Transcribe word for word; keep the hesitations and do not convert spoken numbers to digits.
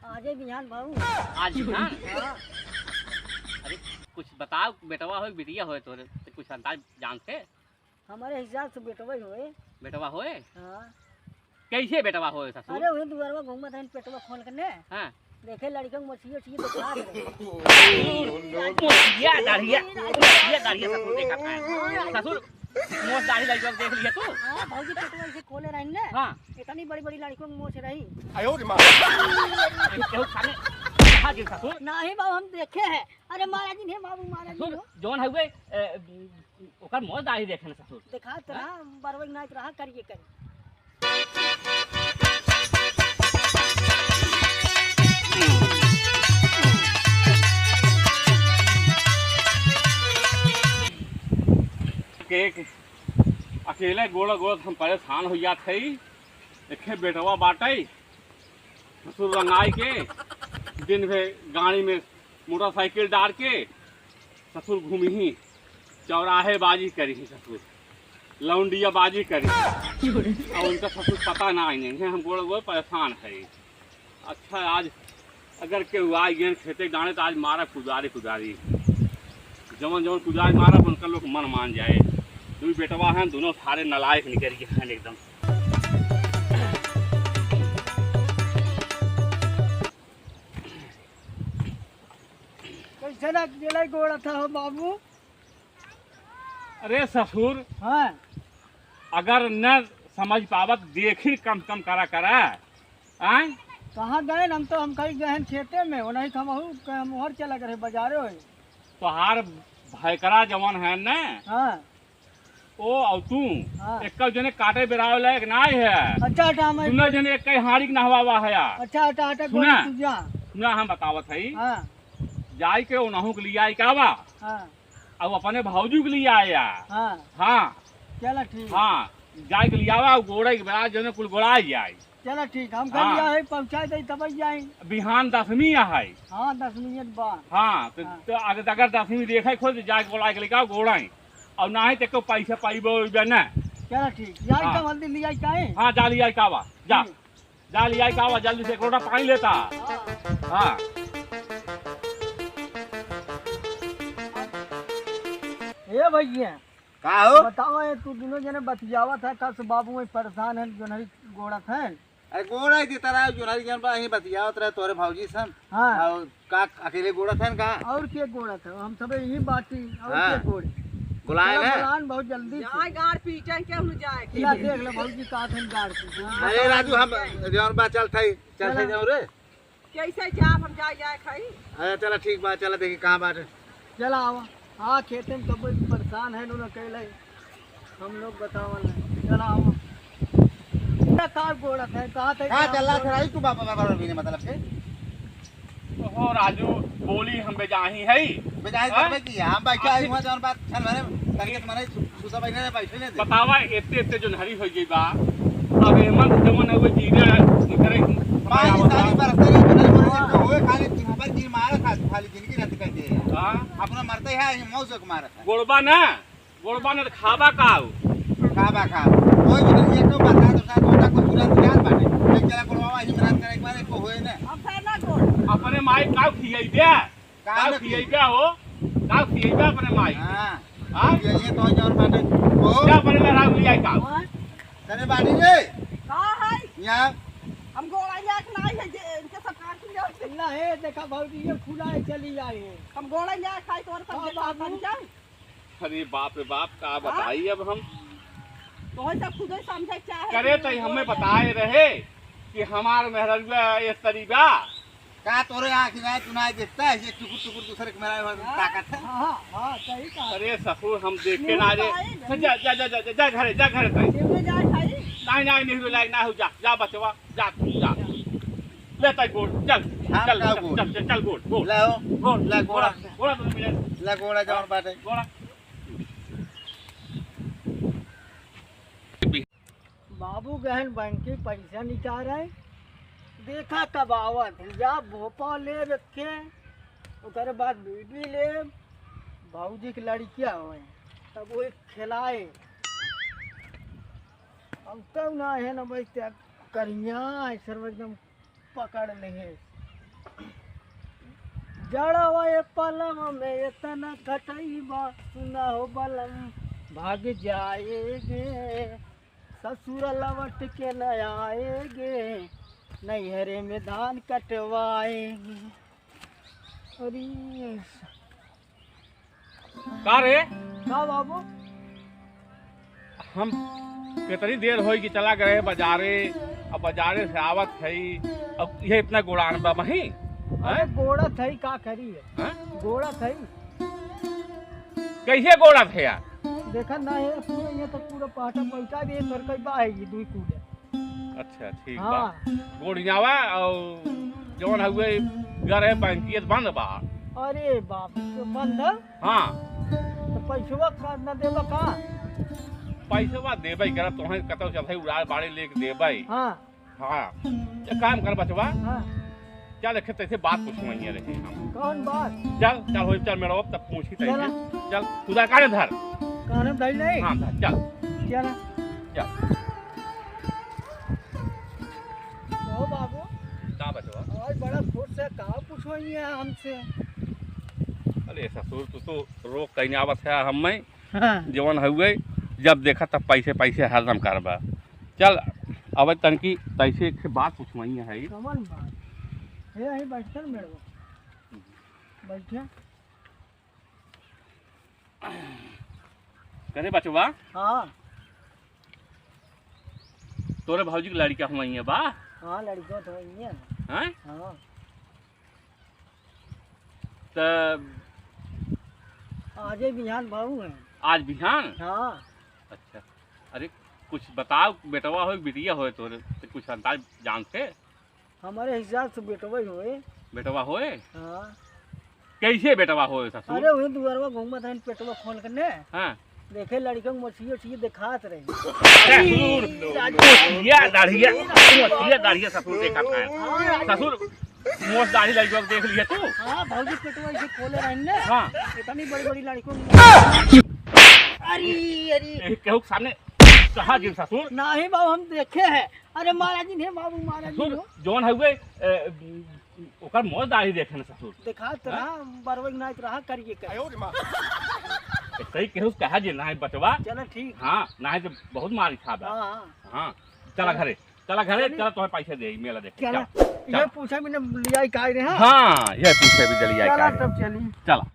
आजे बिहान बाबू। आज बिहान? हाँ। अरे, कुछ बताओ, बेटवा होए, बिटिया होए तोरे, तो कुछ अंदाज जानते? हमारे हिसाब से बेटवा ही होए। बेटवा होए? हाँ। कैसे बेटवा होए ससुर? अरे, वही दुआरवा घूमत रहन, पेटवा खोल के ने। हाँ। देखे लड़के को मोछिए, मोछिए दिखात रहे। मोछिया दाढ़िया, मोछिया दाढ़िया ससुर देखा था। ससुर, मोछ दाढ़ी लड़के को देख लिया तू? हाँ, भौजी पेटवा ऐसे खोले रहन ने। हाँ। इतनी बड़ी-बड़ी लड़कियों की मोछ रही। आयो रे माँ। केहू सामने कहा गिर ससुर? नहीं बाबू, हम देखे हैं। अरे महाराज जी, हे बाबू महाराज जी ससुर, हो। जौन हउए, ए, ओकर मोछ दाढ़ी देखे न ससुर। देखा तो हाँ? ना, बरवई नाच रहा करिए करी। के, के, अकेले गोड़ गोड़ हम परेशान हो जात हई। देखे बेटवा बाटे, ससुर रंगाई के दिन भे गाड़ी में मोटरसाइकिल डार के ससुर घूमी ही, चौराहे बाजी करी ही ससुर, लौंडिया बाजी करी ही। और उनका ससुर पता ना आई नहीं है, हम गोड़ गोड़ परेशान है। अच्छा, आज अगर केहू आ गए खेते डाने तो आज मारा कुदारी कुदारी, जवन जवन कुदारी मारा उनका लोग मन मान जाए। दुई बेटवा हैं, दोनों सारे नालायक निकल गए हैं एकदम। कैसे ना अकेला ही गोड़ा था हो बाबू? अरे ससुर, हाँ। अगर न समझ पावत, देखी कम से कम करा करा। आय? कहाँ गए? हम तो हम कहीं गए हैं खेते में, वो नहीं तो हम हूँ, हम उहर चला करे बाजारे होए। तोहार भयकरा जवन है न, हाँ। ओ, और तू हाँ। एक जने काटे बेरावे लायक नाय है। अच्छा, हटा, मैं दुनो जने एक ही हाड़ी के नहवावा है यार। अच्छा, हटा, हटा, सुना? गोली तू जा। सुना, हम बतावत हई। हाँ। जाई के ओनहु के लियाई का बा? हाँ। अब अपने भौजी के लियाया। हाँ। हाँ। चला ठीक। हाँ, जाई के लियावा, गोड़े के बेरा जने कुल गोड़ाई जाई। चला ठीक, हम हाँ। कल जाए, पहुँचा दे, तब जाए। बिहान दसवीं है। हाँ, दसवीं बा। हाँ, तो, हाँ। तो अगर, अगर दसवीं देखे खोज, जाके बोला के लेके आओ, गोड़ाई। और ना है तो कोई पैसा पाइबो उइबे ना। चला ठीक, जाए हाँ। तो हल्दी लियाई काहे? हाँ, जा लियाई का बा, जा। ठीक। जा लियाई का बा, जल्दी से एक लोटा पानी लेता। हाँ। हाँ। ए भैया, का हो? बताओ, ये तू दुनो जने बतियावत है, कस बाबू में परेशान है, जोनहरी गोड़त है। अरे गोड़ा की तरह जोनहरी जन बा, यहीं बतियावत रहे तोरे भौजी सन। हाँ। और का अकेले गोड़त है का? और के गोड़त है? हम सब यहीं बाटी, और हाँ। के गोड़े? बुलाए चलो, ना। बुलान बहुत जल्दी से। जाए गाड़ पीटे के हम जाए के। ला देख ले भौजी का थन गाड़ पीटे। अरे राजू, हम जौन बा चल थाई, चल थाई चला। जाओ रे। कैसे जाब हम जाए, जाए खाई? अरे चला ठीक बा, चला देखी कहाँ बाटे। चला आवा। हाँ, खेते में कब परेशान है, उन्होंने कहले। हम लोग बतावल है। चला आवा। का गोड़त है, कहाँ थे, का कहाँ चला गोड़त? खराई तू बाबा, बाबा, बाबा, बिना मतलब के? तो हो राजू, बोली हम बेजाही है। बेजाही हाँ? करबे की, हम बैठे हाँ? आई हुआ जौन बात, छन भरे, तनिक मने सु-, सुता बैठे रहे, बैठे नहीं दे। बतावा, एते, एते जोनहरी हो गई बा। अब एमन जवन है वो जीरा, करे, पानी बतावा। सारी बरसते रहे, तो नहीं बोले, हाँ। तो होए खाली, ऊपर की मारा था, खाली जिंदगी रहती कर दे। हाँ। अपना मरते है, ये मौज को मारा था। गोड़बा ना, गोड़बा ना तो खाबा का हो? खाबा का। कोई भी नहीं, ये तो बता दो, साथ होता कोई पूरा तैयार बाटे। एक जरा गोड़वा ही मरात करे, एक बार एक को होए ना। हम फैला गोड़। अपने माई का खियाई दे। का का में खियैबा हो? का खियैबा अपने माई? हाँ। हाँ? ये, ये तो जौन बाटे। ओ। जा अपने मेहरारू लियाई का? हाँ? तने बाटी रे? का है? यहाँ। हम गोड़ा लिया के नाई है, जे इनके सब काट के ले आते। ना है, देखा भौजी, ये खुला है, चली आई है। हम गोड़ा लिया खाई तो और सब हाँ, देखा बाबू। बन जाए। अरे बाप रे बाप, का हाँ? बताई अब हम। तो है सब खुदे समझे क्या है करे कि तो वो हमें है। बताए रहे कि हमार मेहररुआ ये तरीबा। का तोरे आँख ना, तू ना देखता है, ये टुकुर टुकुर दूसरे के मेरा हाँ, ताकत है। हाँ, हाँ, सही कहा। अरे ससुर, हम देखे ना रे। जा, जा, जा, जा, जा घरे, जा घरे तई। देखे जाए भाई। नहीं, नहीं, नहीं, लायक ना हो, जा, जा बचवा, जा, जा। ले तई गोड़, चल, हाँ, चल, का चल, गोड़? चल, चल, चल, गोड़, गोड़। ले हो। गोड़, ले गोड़ा। गोड़ा, गोड़ा तो मिले। ले गोड़ा जौन बाटे। गोड़ा। बाबू गहन बैंक के पैसा निकाल रहे, देखा कब आवत है, जा भोपा ले रखे, ओकरे बाद बीड़ी ले, भौजी के लड़किया होए, तब वो खिलाए। अब तो ना है ना भाई, त्या करिया है, सर्व एकदम पकड़ ले है। जड़वा ये पलंग में इतना कटइबा, सुना हो बलम, भाग जाएगे। ससुर लौट के न आएगे, नैहरे में धान कटवाएगे। अरे का रे? का बाबू? हम कितनी देर होई कि चला गए बाजारे, अब बाजारे से आवत हई, अब ये इतना गोड़ान बा मही? अरे हैं? गोड़त हई, का करी? हैं? गोड़त हई। कैसे गोड़त है यार? देखा ना है, पूरा ये तो पूरा पाटा पलटा दे, तोर कई बा है ये दुई कूले। अच्छा, ठीक बा। हाँ। गोड़ियावा और जौन हउए घर है, बैंकियत बंद बा। अरे बाप रे, बंद है? हाँ। तो पैसवा का ना देबा का? पैसवा देबे करब, तोहें कतौ चलते उड़ार बाड़ी लेके देबे। हाँ। हाँ। एक काम कर बचवा। हाँ। चल, एक तैसे बात पूछवइया रहे हम। कौन बात? चल, चल, हो, चल, मेरा तब पूछी तैसे। चला। चल, उधर काने धर। काने धर ले? हाँ, धर, चल। चला। चल। ओ बाबू। का बचवा? आज बड़ा खुश है, का पूछवइया हमसे? अरे ससुर, तू तो रोक कहीं आवत है हम में। हाँ। जवन हउए, जब देखा तब पैसे, पैसे हरदम करबा। चल, अब तनकी तैसे एक ठे बात पूछवइया है। कवन बात? हे, यहीं बैठन मेड़वा। बैठे। करे बचवा? हाँ। तोरे भौजी के लड़का हुआ ही है बा? हाँ, लड़का तो हुआ ही है। हैं? हाँ। त आजे बिहान भाऊ हैं। आज बिहान? हाँ। अच्छा। अरे, कुछ बताओ, बेटवा होए, बिटिया होए तोरे, तो कुछ अंदाज जानते? हमारे हिसाब से बेटवा ही होए। बेटवा होए? हाँ। कैसे बेटवा होए ससुर? अरे, वही दुआरवा घूमत रहन, पेटवा खोल के ने। हाँ। देखे लड़िकन मछली उछली देखात रही। अरे ससुर, मोछिया दाढ़िया, मोछिया दाढ़िया ससुर देखत है। हाँ, ससुर, मोछ दाढ़ी लड़िकन देख लिए तू? हाँ, भौजी पेटवा ऐसे खोले रहन ने। हाँ। इतनी बड़ी बड़ी लड़िकन। अरे, अरे। ए, केहू के सामने कहा जिन ससुर? नहीं बाबू, हम देखे हैं। अरे महाराज जी, हे बाबू महाराज जी ससुर, हो। जौन हउए, ए, ओकर मोछ दाढ़ी देखे न ससुर। देखात हाँ? रहा, बरवई नाइत रहा, करिए कर। ए, सही केहू से कहा जे नाहीं बचवा। चलो ठीक। हाँ, नाहीं तो बहुत मार खा बा। हाँ, हाँ। हाँ, चला घरे, चला घरे, चली। चला तोहे पैसे दे, मेला देखे, चला। चल, ये चल। पूछे भी न लियाई का रहे, हाँ? हाँ, ये पूछे भी लियाई चला का रहे। तब चली। चला।